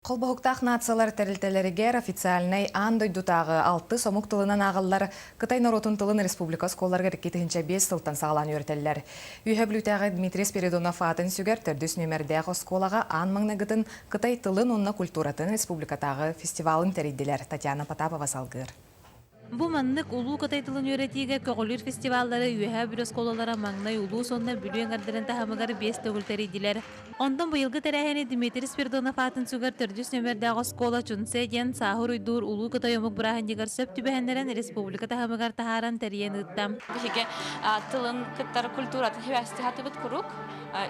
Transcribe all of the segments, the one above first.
Холбоһуктаах нациялар тэрилтэлэригэр официальнай аан дойдутааҕы алтыс омук тылынан ааҕыллар Кытай норуотун тылын республика оскуолаларыгар 2005 сылтан саҕалаан үөрэтэллэр. Үөһэ Бүлүүтээҕи Дмитрий Спиридонов аатын сүгэр төрдүс нүөмэрдээх оскуолаҕа аан маҥнайгытын Кытай тылын уонна культуратын республикатааҕы фестивалын тэрийдилэр. Татьяна Потапова салгыыр. Бу маннык Улуу Кытай тылын үөрэтиигэ көҕүлүүр фестиваллары Үөһээ Бүлүү оскуолалара маҥнай улуус уонна Бүлүү эҥэрдэрин таһымыгар биэс төгүл тэрийдилэр. Онтон быйылгы тэрээһини Дмитрий Спиридонов аатын сүгэр төрдүс нүөмэрдээх оскуола Чунце диэн сааһы уруйдуур Улуу Кытай омук бырааһынньыгар сөп түбэһиннэрэн республика таһымыгар таһааран тэрийэн ыытта. Биһиги тылын кыттар культуратын сибээсти хатыбыт куруук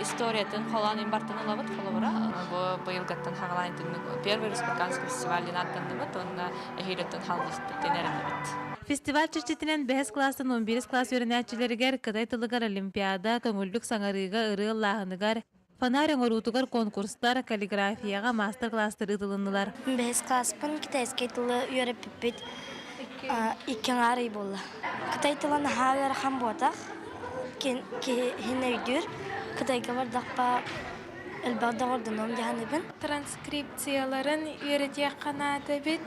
историятын холоон имбартын ылабыт холобура бу быйылгаттан хагалаан первый республиканский фестиваль аттанныбыт уонна эһиилэттэн хааллыспыт эрэнэбит. Фестиваль чэрчитинэн бэһис класстан 11 класс үөрэнээччилэригэр кытай тылыгар олимпиада, көҥүллүк саҥарыыга ырыа ыллааһыныгар, фонарь оҥоруутугар конкурстар, каллиграфияҕа маастар-класстар ыытылыннылар. Бэһис класспын китайскай тылы үөрэппиппит икки аҥаар ый буолла. Кытай тыла наһаа ыарахан буотах, киһини өйдүүр. Кытайга бардахпа элбэх доҕордонуом дьаһаныбын. Транскрипцияларын үөрэтиэххэ наада эбит,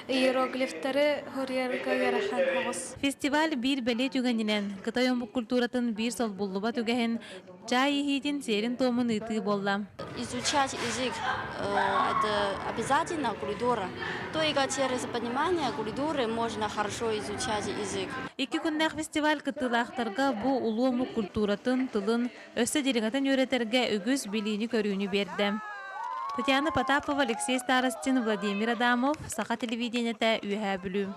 иероглифтары суруйарга ыарахан соҕус. Фестиваль биир бэлиэ түгэнинэн Кытай омук культуратын биир солбуллубат үгэһин чаай иһиитин сиэрин-туомун ыытыы буолла. Изучать язык это обязательно культура. Только через понимание культуры можно хорошо изучать язык. Икки күннээх фестиваль кыттыылаахтарга бу улуу омук культуратын, тылын, Өссө дириҥэтэн үөрэтэргэ үгүс билиини-көрүүнү биэрдэ. Татьяна Потапова, Алексей Старостин, Владимир Адамов, Саха телевидениетэ, Үөһээ Бүлүү.